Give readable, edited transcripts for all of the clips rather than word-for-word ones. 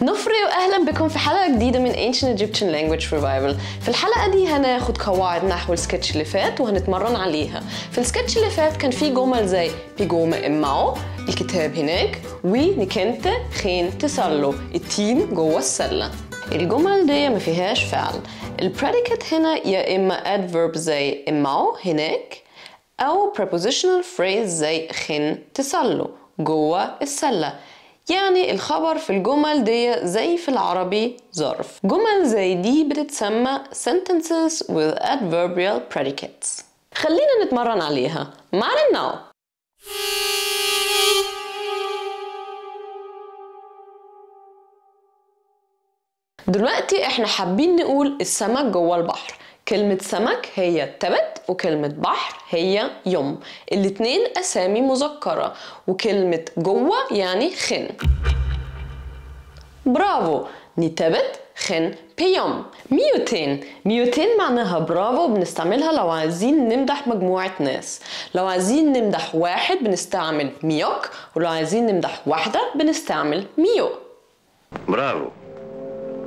نفري واهلا بكم في حلقة جديدة من Ancient Egyptian Language Revival. في الحلقة دي هناخد قواعد نحو السكتش اللي فات وهنتمرن عليها. في السكتش اللي فات كان في جمل زي بيجوم امعو الكتاب هناك، ونكنت خين تسلو التين جوه السلة. الجمل دي ما فيهاش فعل. ال predicate هنا يا اما adverb زي امعو هناك، او prepositional phrase زي خين تسلو جوه السلة. يعني الخبر في الجمل دي زي في العربي ظرف. جمل زي دي بتتسمى sentences with adverbial predicates. خلينا نتمرن عليها معنا now. دلوقتي احنا حابين نقول السمك جوه البحر. كلمة سمك هي تبت وكلمة بحر هي يم، الاتنين أسامي مذكرة، وكلمة جوه يعني خن. برافو، نتبت خن بيوم. ميوتين، ميوتين معناها برافو، بنستعملها لو عايزين نمدح مجموعة ناس. لو عايزين نمدح واحد بنستعمل ميوك، ولو عايزين نمدح واحدة بنستعمل ميو. برافو،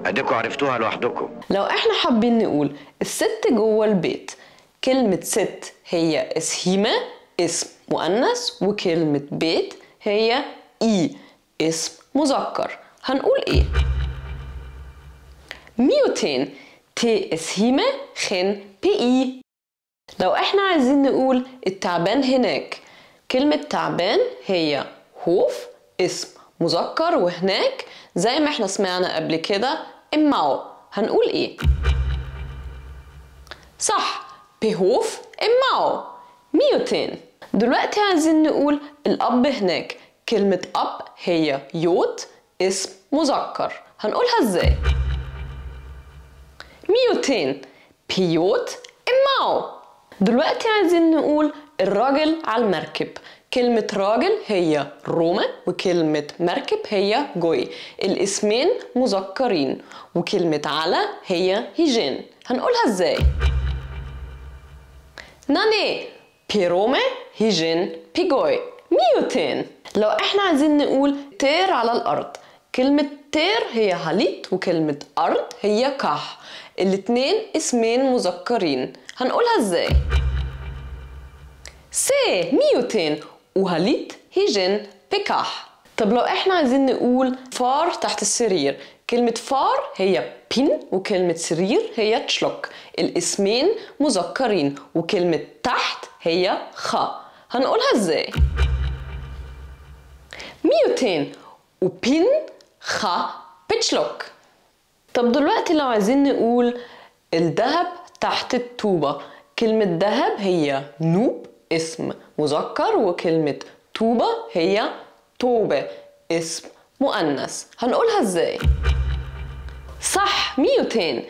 اديكوا عرفتوها لوحدكم. لو احنا حابين نقول الست جوه البيت، كلمة ست هي اسهيمة اسم مؤنث، وكلمة بيت هي اي اسم مذكر. هنقول ايه؟ ميوتين تي اسهيمة خن بي اي. لو احنا عايزين نقول التعبان هناك، كلمة تعبان هي هوف اسم مذكر، وهناك زي ما احنا سمعنا قبل كده امعو. هنقول ايه؟ صح، بهوف امعو. ميوتين. دلوقتي عايزين نقول الاب هناك، كلمة اب هي يوت اسم مذكر. هنقولها ازاي؟ ميوتين بيوت امعو. دلوقتي عايزين نقول الراجل على المركب، كلمة راجل هي روما وكلمة مركب هي جوي، الاسمين مذكرين، وكلمة على هي هيجين. هنقولها ازاي؟ ناني بيروما هيجين بيجوي. ميوتين. لو احنا عايزين نقول تير على الارض، كلمة تير هي هاليت وكلمة ارض هي كح، الاتنين اسمين مذكرين. هنقولها ازاي؟ سي ميوتين وهاليت هيجن بكح. طب لو احنا عايزين نقول فار تحت السرير، كلمة فار هي بين وكلمة سرير هي تشلوك، الاسمين مذكرين، وكلمة تحت هي خا. هنقولها ازاي؟ ميوتين وبين خا بتشلوك. طب دلوقتي لو عايزين نقول الذهب تحت الطوبة، كلمة ذهب هي نوب اسم مذكر، وكلمة طوبة هي توبة اسم مؤنث. هنقولها ازاي؟ صح، ميوتين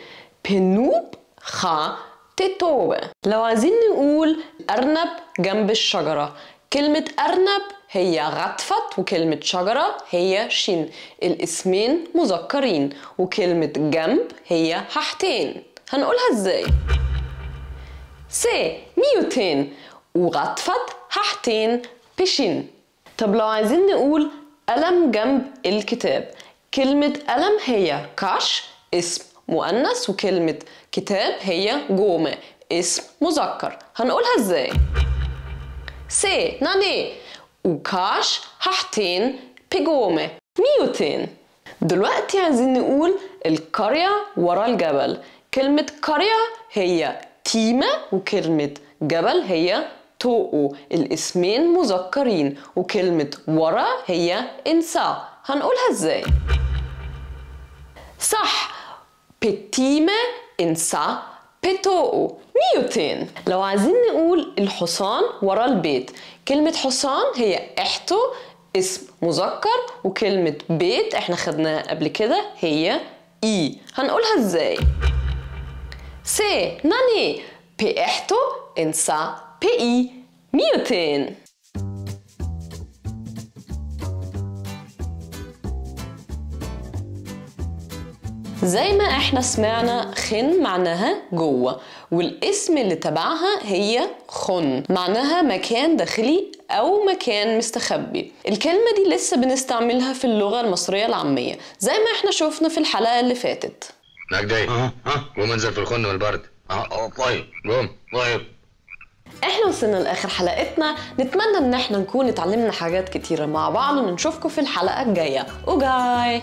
بنوب خا تتوبة. لو عايزين نقول أرنب جنب الشجرة، كلمة أرنب هي غطفت وكلمة شجرة هي شين، الاسمين مذكرين، وكلمة جنب هي حاحتين. هنقولها ازاي؟ سي ميوتين وغطفت حاحتين بشين. طب لو عايزين نقول قلم جنب الكتاب، كلمة قلم هي كاش اسم مؤنث، وكلمة كتاب هي جومة اسم مذكر. هنقولها ازاي؟ سي ناني وكاش حاحتين بجومة. ميوتين. دلوقتي عايزين نقول القرية ورا الجبل، كلمة قرية هي تيمة وكلمة جبل هي توقو، الاسمين مذكرين، وكلمة ورا هي انسا. هنقولها ازاي؟ صح، بتيمة انسا بتوقو. ميوتين. لو عايزين نقول الحصان ورا البيت، كلمة حصان هي احتو اسم مذكر، وكلمة بيت احنا خدناها قبل كده هي اي. هنقولها ازاي؟ سي ناني بإحتو انسا بإي. ميوتين. زي ما احنا سمعنا خن معناها جوه، والاسم اللي تبعها هي خن، معناها مكان داخلي أو مكان مستخبي. الكلمة دي لسه بنستعملها في اللغة المصرية العامية زي ما احنا شفنا في الحلقة اللي فاتت. مجدي، قوم انزل في الخن والبرد. طيب قوم. طيب احنا وصلنا لاخر حلقتنا، نتمنى ان احنا نكون اتعلمنا حاجات كتيرة مع بعض، ونشوفكم في الحلقة الجاية. وجاي.